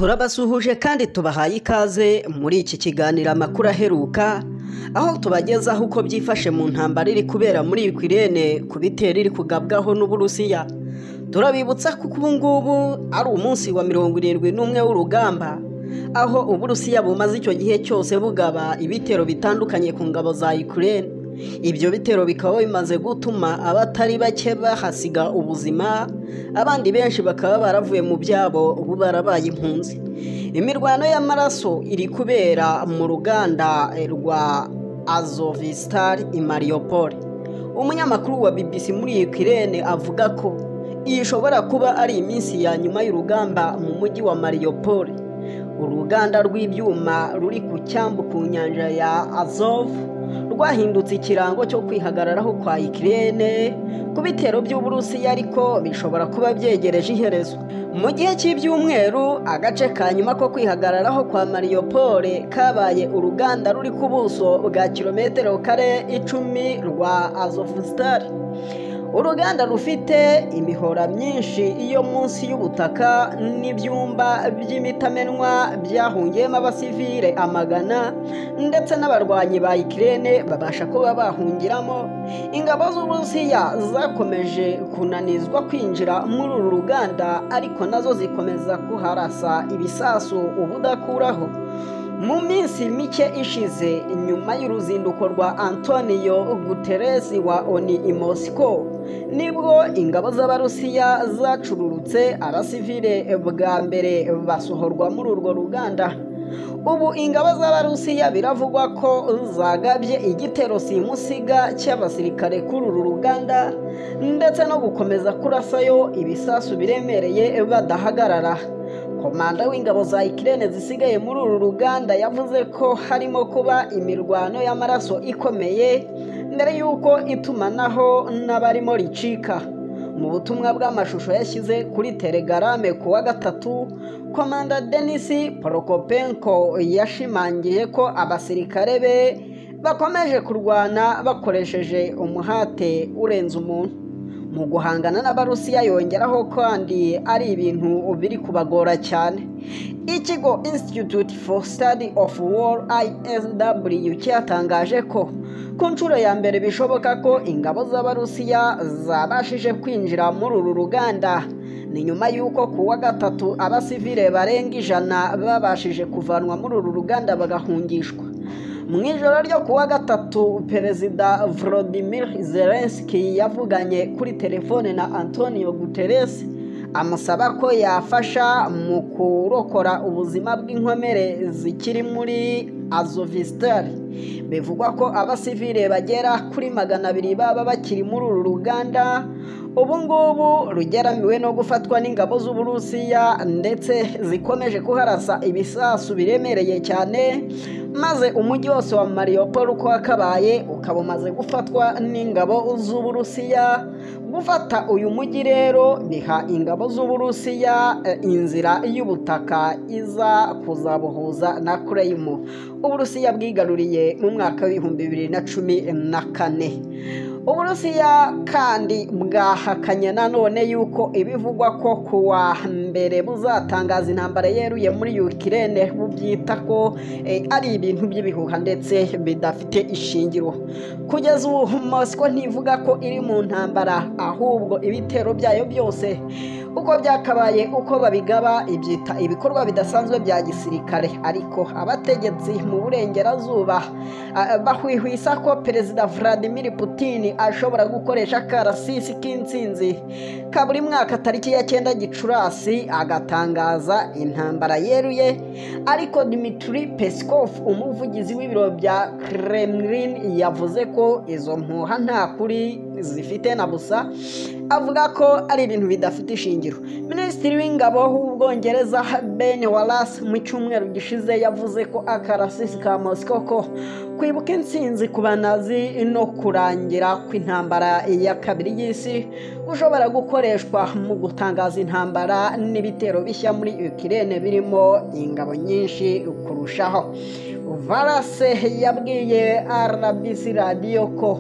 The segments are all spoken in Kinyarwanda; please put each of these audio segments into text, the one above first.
Turabasuhuje kandi tubahaye ikaze muri iki kiganiro amakuru aheruka, aho tubagezaho uko byifashe mu ntambara iri kubera muri Ukraine ku bitero iri kugabwaho n'Uburusiya. Turabibutsa ko ubu ngubu ari umunsi wa 71 w'urugamba, aho Uburusiya bumaze icyo gihe cyose bugaba ibitero bitandukanye ku ngabo za Ukraine. Ibyo bitero bikaba bimaze gutuma abatari bake bahasiga ubuzima, abandi benshi bakaba baravuye mu byabo ubu barabaye impunzi. Imirwano y'amaraso iri kubera mu ruganda rwa Azovstal i Mariupol. Umunyamakuru wa BBC muri Ukraine avuga ko iyi ishobora kuba ari iminsi ya nyuma y'urugamba mu mujyi wa Mariupol. Uruganda rw'ibyuma ruri ku cyambu ku nyanja ya Azov rwahindutse ikirango cyo kwihagararaho kwa Ukraine ku bitero by'Uburusiya, ariko bishobora kuba byegereje iherezo. Mu gihe cy'ibyumweru, agace ka nyuma ko kwihagararaho kwa Mariupol kabaye uruganda ruri ku buso bwa kilometero kare 10 rwa Azovstal. Uruganda rufite imihora myinshi yo munsi y'ubutaka n'ibyumba by'imitamenwa byahungiyemo abasivile amagana ndetse n'abarwanyi ba Ukraine babasha kuba bahungiramo. Ingabo z'Uburusiya zakomeje kunanizwa kwinjira muri uru ruganda, ariko nazo zikomeza kuharasa ibisasu ubudakuraho. Mu minsi mike ishize, nyuma y'uruzinduko rwa Antonio Guterres wa ONU i Moscow, nibwo ingabo z'Abarusiya zacururutse abasivile bwa mbere basohorwa muri urwo ruganda. Ubu ingabo z'Abarusiya biravugwa ko zagabye igitero simusiga cy'abasirikare kuri uru ruganda, ndetse no gukomeza kurasayo ibisasu biremereye badahagarara. Komanda w'ingabo za Ukraine zisigaye muri uru ruganda yavuze ko harimo kuba imirwano y'amaraso ikomeye mbere y'uko itumanaho n'abarimo ricika. Mu butumwa bw'amashusho yashyize kuri Telegram ku wa gatatu, Komanda Denis Prokopenko yashimangiye ko abasirikare be bakomeje kurwana bakoresheje umuhate urenze umuntu mu guhangana n'Abarusiya. Yongeraho kandi ari ibintu biri kubagora cyane. Ikigo Institute for Study of War ISW cyatangaje ko ku nshuro ya mbere bishoboka ko ingabo z'Abarusiya zabashije kwinjira muri uru ruganda. Ni nyuma y'uko ku wa gatatu abasivile barenga 100 babashije kuvanwa muri uru ruganda bagahungishwa. Mu ijoro ryo ku wa gatatu, Perezida Volodymyr Zelensky yavuganye kuri telefone na Antonio Guterres amusaba ko yafasha mu kurokora ubuzima bw'inkomere zikiri muri Azovstal. Bivugwa ko abasivile bagera kuri 200 baba bakiri muri uru ruganda ubu ngubu rugeramiwe no gufatwa n'ingabo z'Uburusiya, ndetse zikomeje kuharasa ibisasu biremereye cyane, maze umujyi wose wa Mariupol uko wakabaye ukaba umaze gufatwa n'ingabo z'Uburusiya. Gufata uyu mujyi rero biha ingabo z'Uburusiya inzira y'ubutaka iza kuzabuhuza na Crimea Uburusiya bwigaruriye mu mwaka w'ibihumbi 2014. Uburusiya kandi bwahakanye nanone yuko ibivugwa ko kuwa mbere buzatangaza intambara yeruye muri Ukraine bubyita ko ari ibintu by'ibihuha ndetse bidafite ishingiro. Kugeza ubu Moscow ntivuga ko iri mu ntambara, ahubwo ibitero byayo byose uko byakabaye uko babigaba ibyita ibikorwa bidasanzwe bya gisirikare. Ariko abategetsi mu burengerazuba bahwihwisa ko Perezida Vladimir Putin ashobora gukoresha akarasisi k'intsinzi ka buri mwaka tariki ya 9 Gicurasi agatangaza intambara yeruye. Ariko Dmitry Peskov, umuvugizi w'ibiro bya Kremlin, yavuze ko izo mpuha nta kuri zifite na busa, avuga ko ari ibintu bidafite ishingiro. Minisitiri w'ingabo w'Ubwongereza Ben Wallace mu cyumweru gishize yavuze ko akarasisi ka Moscow ko kwibuka intsinzi ku banazi no kurangira kw'intambara ya kabiri y'isi gushobora gukoreshwa mu gutangaza intambara n'ibitero bishya muri Ukraine birimo ingabo nyinshi kurushaho. Wallace yabwiye RBC Radio ko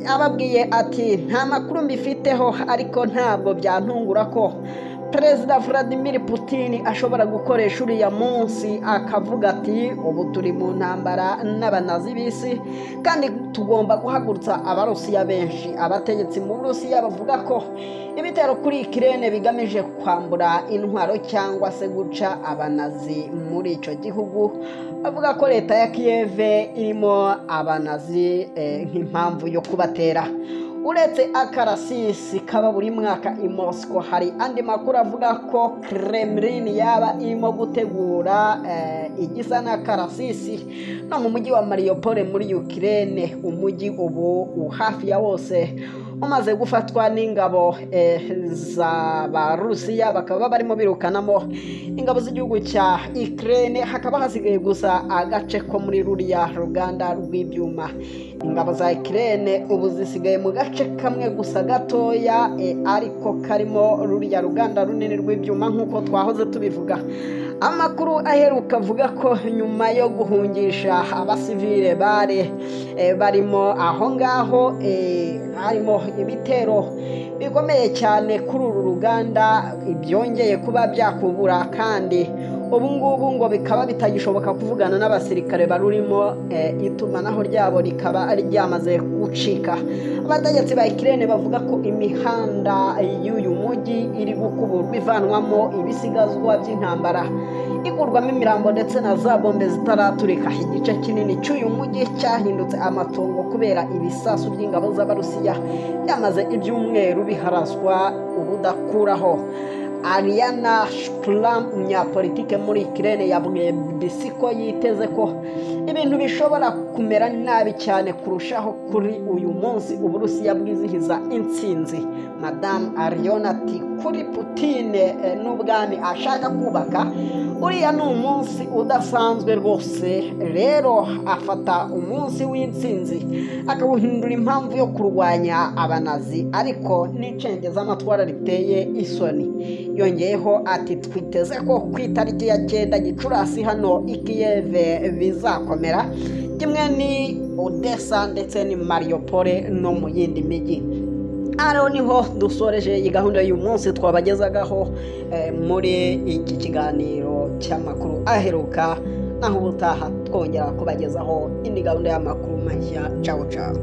ababwiye ati nta makuru mbifiteho, ariko ntabwo byantungura ko Perezida Vladimir Putin ashobora gukoresha uriya munsi akavuga ati ubu turi mu ntambara n'abanazi b'isi kandi tugomba guhagurutsa Abarusiya benshi. Abategetsi mu Burusiya bavuga ko ibitero kuri Ukraine bigamije kwambura intwaro cyangwa se guca abanazi muri icyo gihugu. Bavuga ko leta ya Kiev irimo abanazi nk'impamvu yo kubatera. Uretse akarasisi kaba buri mwaka i Moscow, hari andi makuru avuga ko Kremlin yaba irimo gutegura igisa n'akarasisi no mu mujyi wa Mariupol muri Ukraine, umujyi ubu hafi ya wose umaze gufatwa n'ingabo z'Abarusiya, bakaba barimo birukanamo ingabo z'igihugu cya Ukraine. Hakaba hasigaye gusa agace ko muri ruriya ruganda rw'ibyuma. Ingabo za Ukraine ubu zisigaye mu gace kamwe gusa gatoya, ariko karimo ruriya ruganda runini rw'ibyuma nk'uko twahoze tubivuga. Amakuru aheruka avuga ko nyuma yo guhungisha abasivile bare barimo aho ngaho, harimo ibitero bikomeye cyane kuri uru ruganda byongeye kuba byakubura, kandi ubu ngubu ngo bikaba bitagishoboka kuvugana n'abasirikare barurimo, itumanaho ryabo rikaba ryamaze gucika. Abategetsi ba Ukraine bavuga ko imihanda y'uyu mujyi iri gukuburwa ivanwamo ibisigazwa by'intambara, ikurwamo imirambo ndetse na za bombe zitaraturika. Igice kinini cy'uyu mujyi cyahindutse amatongo kubera ibisasu by'ingabo z'Abarusiya byamaze ibyumweru biharaswa ubudakuraho. Ariana Shklam, umunyapolitike muri Ukraine, yabwiye BBC ko yiteze ko ibintu bishobora kumera nabi cyane kurushaho kuri uyu munsi Uburusiya bwizihiza intsinzi. Madame Ariana ati kuri Putin n'ubwami ashaka kubaka, uriya ni umunsi udasanzwe rwose. Rero afata umunsi w'intsinzi akawuhindura impamvu yo kurwanya abanazi, ariko n'icengezamatwara riteye isoni. Yongeyeho ati twiteze ko ku itariki ya 9 Gicurasi hano i Kiev bizakomera kimwe ni Odessa ndetse ni Mariupol no mu yindi mijyi. Aho niho dusoreje iyi gahunda y'uyu munsi twabagezagaho muri iki kiganiro cy'amakuru aheruka, naho ubutaha twongera kubagezaho indi gahunda y'amakuru mashya. Ciao ciao.